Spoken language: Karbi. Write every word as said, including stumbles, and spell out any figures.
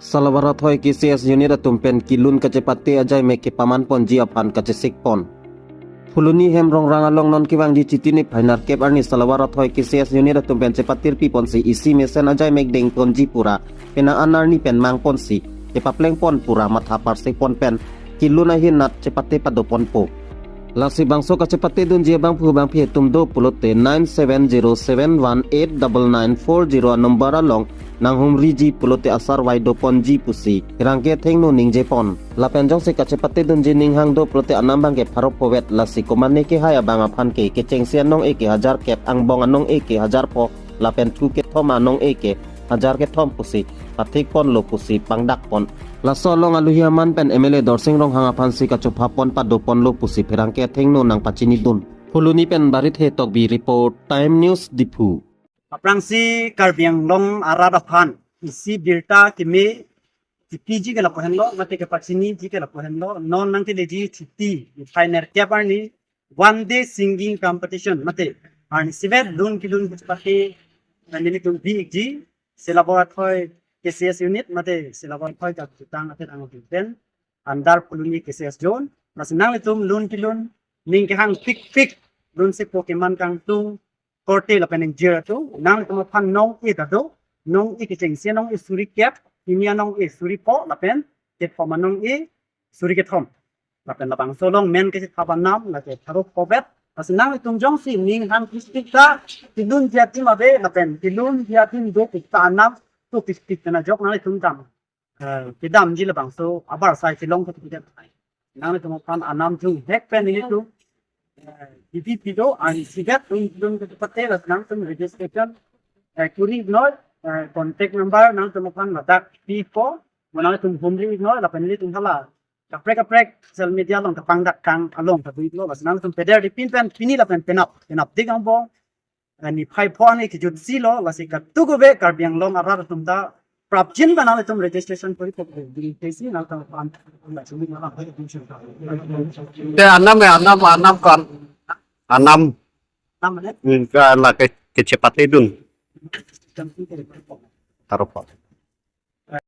Salawar Athoi K C S unit atum pen kilun kachepate ajaimek kepaman ponji aphan kachesik pon. Phuloni hem Rongrang along non kevangji Chiti niphai nerkep arni Salawar Athoi K C S unit atum pen chepatirpi ponsi isi mesen ajaimek deng ponji pura penang an arni pen mang ponsi kepapleng pon pura matha parsek pon pen kilun ahin nat chepate pado ponpo. Lasi bangso kachepate dunji abangphu bangphi atum do pulote nine seven zero seven one eight double nine four zero number along nanghumriji pulote asarvai do ponji pusi pherangke athengno ningje pon. Lapen jongsi kachepate dunji ninghang do pulote anam abangke pharo povet, lasi komane kehai abang aphan ke kechengsi anong-e ke hajar kep, angbong anong-e ke hajar pho, lapen thu kethom anong-e ke hajar kethom pusi pathik ponlo pusi pangdak pon. Laso along aluhi aman pen M L A Dorsing Ronghang aphansi kachopha pon pado ponlo pusi pherangke athengno nangpachini dun. Phuloni pen Barit He Tokbi report, Time News Diphu. Aphrangsi Karbi Anglong arat aphan isi birta keme kepiji ke lapu henlo, mate kepachiniji ke lapu henlo, non nangkeleji Chiti niphai nerkep arni one day singing competition, mate arnisi vet lun kilun kachepate, nelitum bi-ikji Silabor Athoi K C S unit, mate Silabor Athoi kachutang ate tang pen under Phuloni K C S zone. Lasi nanglitum lun kilun ning kehang pikpik, lun sepo keman kangtung korte lapen ingjir atum, nanglitum aphan nong-e ta do, nong-e kechengsi anong-e suri kep, kimi anong-e suri pho, lapen kethom anong-e suri kethom. Lapen labangso along men kachethap anam lake pharo povet. Lasi nanglitum jongsi ninghang pikpik ta, kilunji adim ave, lapen kilunji adim do pik ta anam tu pikpik ta ajok nanglitum dam. Eh, kedamji labangso abar sai kelong ta kedam. Nanglitum aphan anam jung hek pen nelitum, eh, D P P do, an sigat tung tung kachepate, lasi nangtum registration, eh, kuri noi, eh, contact number nangtum aphan ladak pipo, mo nangtum humri noi, lapen nelitum hala kaprek kaprek social media along kapangdak kang along ta duitlo, lasi nangtum peder di pin pen pini lapen penap, penapdik angbong, eh, niphai pho arni kejutsi lo, lasi katukuve Karbi Anglong arat atum ta prapjin pen nanglitum registration kuri pok di tesi nangtum aphan. Te anam, eh, anam, anam kan. Anam. Anam ne? Hmm, ka la ke, kachepate dun. Tarupa.